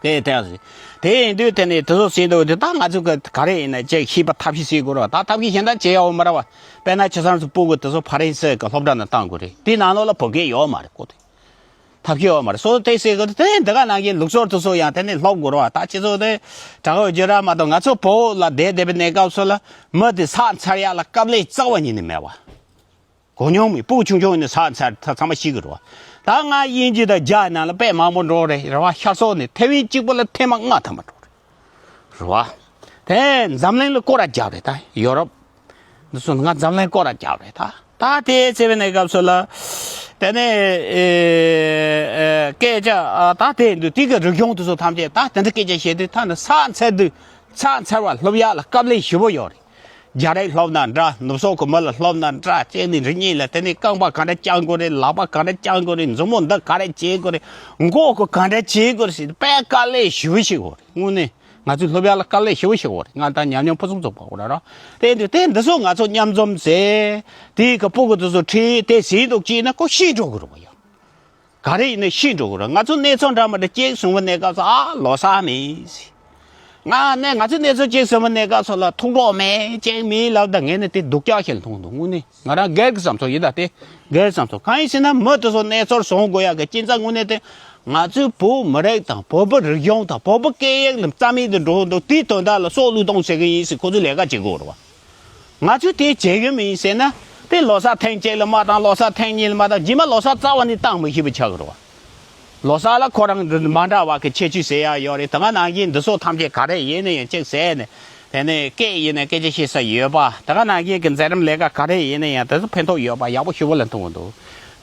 དེ་དེ་རེད། དེ་ཡིན་དུས་དེ་ནས་དེ་ཚོ་ཟེར་འདུག་དེ་ད་ང་ཚོ་ག་ག་རེ་ཡིན་ན་ཅིག་ཤེས་པ་ཐབས་ཤེས་བྱེད་དགོས་རེད་པ། ད་ཐབས་ཤེས་གཞན་དག་བྱེད་ཡག་མ་རེད་པ། དཔེར་ན་ཁྱེད་ཚོ་སྤུ་གུ་དེ་ཚོ་ཧྥ་རན་སི་གི་སློབ་གྲྭ་ནང་བཏང་དགོས་རེད། དེ་ནང་ལོགས་ལ་བོད་སྐད་ཡོད་མ་རེད་ཀོ། དེ་ཐབས་ཤེས་ཡོད་མ་རེད། སོ་དེ་ཟེར་གི་དེ་འདི་ག་ནང་བཞིན་ལུགས་སྲོལ་དེ་ཚོ་ཡང་དེ་ནས་སློབ་དགོས་རེད་པ། ད་ཁྱེད་ཚོ་དེ་དྲག་པོ་བརྗོད་ར་མ་གཏོགས། ང་ཚོ་བོད་ལ་བསྡད་བསྡད་པའི་གནས་སྐབས་སུ་ལ་མི་དེ་ཟ་ཚར་ཡག་ལ་དཀའ་ལས་རྩ་བ་ཉིད་ནས་མེད་པ། གོ་མྱོང་མེད། སྤུ་གུ་ཆུང་ཆུང་ཡིན་ན་ཟ་ཚར་ད་ཚང་མ་ཤེས་ཀྱི་རེད་པ། ད་ང་དབྱིན་ཇི་དང་རྒྱ་ནང་ལ་དཔེ་མང་པོ་འགྲོ་རེད་རེད་པ། ཤར་ཕྱོགས་ནས་ཐེ་ཝན་གཅིག་པོ་ལ་ཐེངས་མ་ལྔ་ཐམ་པ་འགྲོ་རེད་རེད་པ། དེ་འཛམ་གླིང་ལ་སྐོར་ར་རྒྱབ་རེད། ད་ཡོ་རོབ་འདི་ཚོ་ང་འཛམ་གླིང་སྐོར་ར་རྒྱབ་རེད། ད་ད་དེ་ཚེ་བའི་གནས་སྐབས་སུ་ལ་དེ་ནས་ཨེ་ཨེ་སྐད་ཆ་ཨ་ད་དེ་འདུག་དེ་གི་རིག་གཞུང་དེ་ཚོ་ཐམས་ཅད་ད་དེ་འདྲ་སྐད་ཆ་བཤད་དུས་ད་ནི་ཟ་ཚར་དུས་ཟ་ཚར་བ་སློབ་ཡག་ལ་དཀའ་ལས་ཞེ་པོ་ཡོད་རེད། རྒྱ་རིགས་སློབ་ན་འདྲ། ནུབ་ཕྱོགས་ཀྱི་མི་ལ་སློབ་ན་འདྲ། ཅེས་ནི་རི་གཉིས་ལ་དེ་ནས་རྐང་པ་ག་འདྲ་བརྐྱང་དགོས་རེད། ལག་པ་ག་འདྲ་བརྐྱང་དགོས་རེད། མཛུབ་མོ་འདི་ག་རེ་བྱེད་དགོས་རེད། མགོ་གི་ག་འདྲ་བྱེད་དགོས་རེད་ཟེར་དཔེ་དཀའ་ལས་ཞེ་པོ་ཞིག་ཡོད་རེད། དངོས་གནས་ང་ཚོའི་སློབ་ཡག་ལ་དཀའ་ལས་ཞེ་པོ་ཞིག་ཡོད་རེད། ང་ད་ཉམས་མྱོང་ཕུན་སུམ་ཚོགས་པ་འོ་ར་ར། དེ་འདི་དེ་འདི་ཚོ་ང་ཚོ་མཉམ་འཛོམས་ཟེར་དེའི་གི་སྤུ་གུ་དེ་ཚོ་ཁྲིད་དེ་ཟིན་འདུག་ཅེས་ན་ཁོ་ཤི་འགྲོ་གི་རེད་པ་ཡ། ག་རེ་ཡིན་ན་ཤི་འགྲོ་གི་རེད། ང་ཚོ་གནས་ཚུལ་འདྲ་མི་འདྲ་ཅིག་བྱུང་བའི་གནས་སྐབས་སུ་ཨ་ལོ་གསར་མེད་ཟེར། ང་ནས་ང་ཚོ་གནས་ཚུལ་ཅིག་བྱུང་བའི་གནས་སྐབས་སུ་ལ་ཐུགས་སྤྲོ་མེད་ཅིག་མེད་ལབ། ད་ངས་ནི་དེ་སྡུག་ཅག་ཞིག་ལ་མཐོང་འདུག་དངོས་གནས་ང་རང་སྒེར་གྱི་བསམ་ཚུལ་ཡིན། ད་དེ་སྒེར་བསམ་ཚུལ་གང་ཡིན་ཟེར་ན་མི་དེ་ཚོ་གནས་ཚུལ་བྱུང་དགོས་ཡག་གི་རྐྱེན་རྩ་དངོས་གནས་དེ་ང་ཚོའི་བོད་མི་རིགས་དང་བོད་པའི་རིག་གཞུང་དང་བོད་པའི་སྐད་ཡིག་ལ་རྩ་མེད་དུ་འགྲོ་འདུག་དེའི་དོན་དག་ལ་སྲོག་བློས་གཏོང་བྱེད་ཀྱི་ཡིན་ཟེར་ཁོ་ཚོས་ལས་ཀ་བྱེད་དགོས་རེད་པ། ང་ཚོས་དེ་བྱེད་ཀྱི་མིན་ཟེར་ན། དེ་ལོ་གསར་ཐེངས་གཅིག་ལ་མ་བཏང་། ལོ་གསར་ཐེངས་གཉིས་ལ་མ་བཏང་། རྗེས་མ་ལོ་གསར་རྩ་བ་ནས་བཏང་མི་ཤེས་པ་ཆགས་ཀྱི་རེད་པ། ལོ་གསར་ལ་ཁོ་རང་མ་འདྲ་བ་གི་ཁྱད་ཆོས་ཟེར་ཡག་ཡོད་རེད། ད་ག་ནང་བཞིན་འདི་ཚོ་ཐམས་ཅད་ག་རེ་ཡིན་ན་ཡང་གཅིག་ཟེར་ནས། དེ་ནས་སྐད་ཡིན་ན་སྐད་ཆ་བཤད་ས་ཡོད་པ། ད་ག་ནང་བཞིན་གྱི་མཛད་རིམ་ལས་ཀ་ག་རེ་ཡིན་ན་ཡང་དེ་ཚོ་ཕན་ཐོགས་ཡོད་པ་ཡག་པོ་ཞེ་པོ་ལ་མཐོང་གི་འདུག་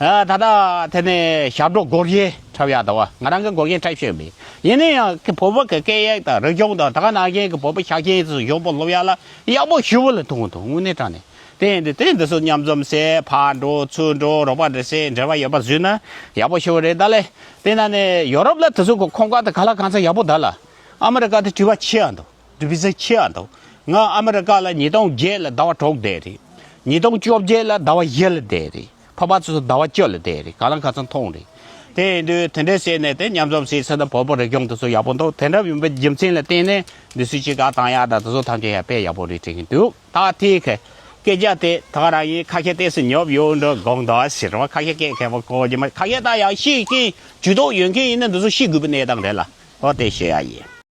ཨ་ད་ལྟ་དེ་ནས་ཞབས་བྲོ་སྒོར་གཞས་འཁྲབ་ཡག་འདུག་པ། ང་རང་གི་སྒོར་གཞས་འཁྲབ་ཤེས་མེད། ཡིན་ན་ཡང་བོད་པ་གི་སྐད་ཡིག་དང་རིག་གཞུང་དང་ད་ག་ནང་བཞིན་གྱི་བོད་པ་ཤ་ཞེན་ཚོ་གཞོན་པ་སློབ་ཡག་ལ་ཡག་པོ་ཞེ་པོ་ལ་མཐོང་གི་འདུག་དངོས་གནས་དྲང་གནས། དེ་ཡིན་དུས་དེ་འདི་ཚོ་མཉམ་འཛོམས་བྱས་ཕར་འགྲོ་ཚུར་འགྲོ་རོགས་པ་འདྲ་བྱས་འབྲེལ་བ་ཡོད་པ་བཟོས་ན་ཡག་པོ་ཞེ་པོ་རེད། ད་ལས་དེ་ན་ནས་ཡོ་རོབ་ལ་དེ་ཚོ་གི་ཁོམ་སྐབས་དེ་ག་ལ་གང་ཚ་ཡག་པོ་ད་ལ། ཨ་མི་རི་ཀ་དེ་དུས་བབ་ཆེ་ཡག་འདུག་དུས་བབ་ཆེ་ཡག་འདུག་ང་ཨ་མི་རི་ཀ་ལ་ཉིས་སྟོང་བརྒྱད་ལ་ཟླ་བ་དྲུག་བསྡད་རེད། ཉིས་སྟོང་བཅོ་བརྒྱད་ལ་ཟླ་བ་བཞི་ལ་བསྡད་རེད། ཕ་པ་ཚོ་ཟླ་བ་བཅུ་ལ་བསྡད་རེད། ག་ལ་གང་ཚ་མཐོང་རེད། དེ་ཡིན་དུས་དེ་འདྲ་བྱས་ནས་དེ་མཉམ་འཛོམས་བྱས་ཚེ་ད་བོད་པ་རིག་གཞུང་དེ་ཚོ་ཡག་པོ་འདུག་དེ་འདྲ་ཡིན་པའི་རྒྱུ་མཚན་ལ་བརྟེན་ནས་འདི་ཚོའི་ཅིག་ག་བཏང་ཡག་དང་དེ་ཚོ་ཐམས་ཅད་ཡང་དཔེ་ཡག་པོ་རེད་དྲན་གྱི་འདུག་ད་དེའི་ཁ་སྐད་ཆ་དེ་ད་ག་རང་ཡིན། ཁ་ཤས་ཏོག་ཙམ་ཉོབ་ཡོད་འགྲོ་དགོངས་དག་ཟེར་བ། ཁ་ཤས་སྐད་མཁས་པོ་གོ་རྒྱུ་མ། ཁ་ཤས་ད་ཡང་ཤེས་མཁན་ཇུས་གཏོགས་ཡོད་མཁན་ཡིན་ན་འདི་ཚོ་ཤེས་དགོས་པའི་གནས་སྟངས་རེད་ལ། ཨོ་དེ་ཞུ་ཡག་ཡིན།